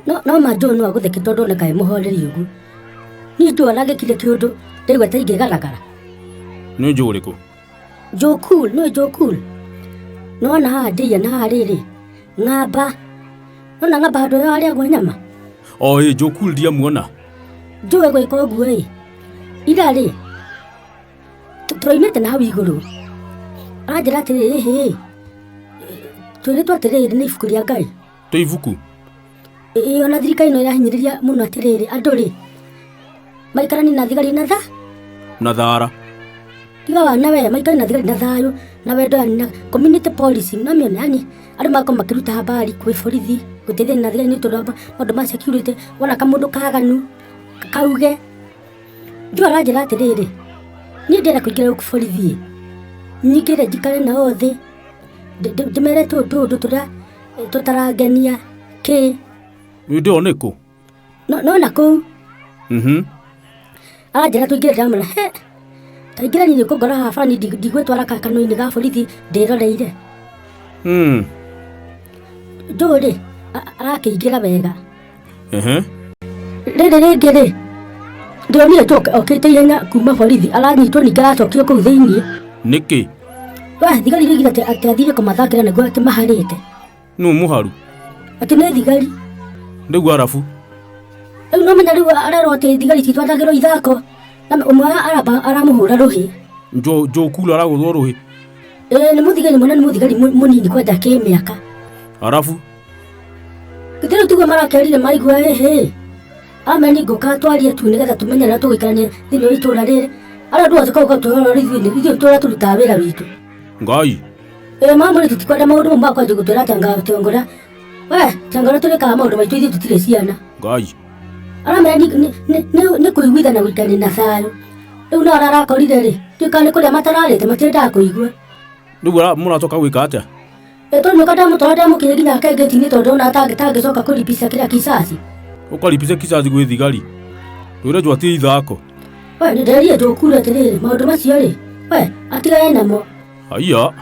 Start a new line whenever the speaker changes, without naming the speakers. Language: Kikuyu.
No ma Joe no agũtheke tondũ oneka e mũhoreri ũguo. Niĩ Joe arangĩkire kĩũndũ ndaigua ta ingĩgaragara.
Nĩ Joe ũrĩkũ?
Joe cool, nĩ Joe cool. Nĩwona haha ndĩia na haha rĩrĩ ng'amba. Nona ng'amba handũ harĩa harĩagwo nyama.
O ĩ Joe cool ndiamuona.
Joe egwĩka ũguo ĩ. Ira rĩ tũraimĩte na hau igũrũ. Aranjĩra atĩrĩrĩ ĩhĩ twĩrĩtwo atĩrĩrĩ nĩ ibuku rĩa Ngai.
Tũ ibuku.
Ĩĩ ona thirikari no ĩrahinyĩrĩria mũno atĩrĩrĩ andũ rĩ maikarani na thigari na tha
Na thara.
Tiga wana we maikarani na thigari na thayũ na wendo yani na community policing no mĩone yani andũ magakorwo makĩruta habari kwĩ borithi gũteithania na thigari nĩ tondũ wa maũndũ ma security wona kamũndũ kaganu kauge. Joe aranjĩra atĩrĩrĩ niĩ ndĩrenda kũingĩra gũkũ borithi nyingĩre njikare nao thĩ ndĩmere tũũndũ tũrĩa tũtarangenia kĩ.
Ndĩ o nĩkũ?
No na kũu. Aranjĩra tũingĩre ndamwĩra he taingĩra niĩ nĩũkũngora haha bara niĩ ndigwĩtwara kanua-inĩ ga borithi ndĩroreire. Joe rĩ arakĩingĩra wega. Rĩrĩ rĩngĩ rĩ ndĩronire Joe okĩte ihenya kuma borithi aranyitwo ningĩ aracokio kũu thĩiniĩ.
Nĩkĩ?
We thigari rĩgire atĩ athire kũmathakĩra nĩguo atĩ maharĩte.
Nũ mũharu?
Atĩ nĩ thigari.
Rĩu arabu.
Rĩu no menya rĩu arerwo atĩ thigari citwaragĩrwo ithako na ũmwe aramba aramũhũra rũhĩ.
Joe cool aragũthwo rũhĩ.
Ĩĩ nĩ mũthigari mũnene nĩ mũthigari mũnini kwanja kĩmĩaka.
Arabu.
Githĩ rĩu tiguo marakerire maigua ĩhĩ. Ameni ngũka twarie tu nĩgetha tũmenye ũrĩa tũgũikarania thĩinĩ wa itũũra rĩrĩ. Arĩa andũ othe kau tũrora ithuĩ ithuĩ tũrĩa tũrutaga wĩra witũ.
Ngai.
Ĩĩ mama rĩ tũtikwenda maũndũ mau makwanjia gũtwĩra atĩ anga tongora. We tongora tũrĩkaga maũndũ maitũ ithuĩ tũtirĩ ciana.
Ngai.
Aramera nĩ kũiguithana gũikarania na thayũ. Rĩu no ararakorire rĩ, ndiũĩ kana nĩ kũrĩa matararĩte matiendaga kũigua.
Rĩu mũracoka gwĩka atĩa?
Tondũ ndamũtwara ndamũkinyia nginya kengeti-inĩ tondũ ona atangĩcoka kũripica kĩrĩa kisasi.
Ũkaripica kisasi gwĩ thigari. Twĩre Joe atige ithako.
We nĩ nderire Joe cool atĩrĩrĩ maũndũ macio rĩ we atigane namo.
Haiya.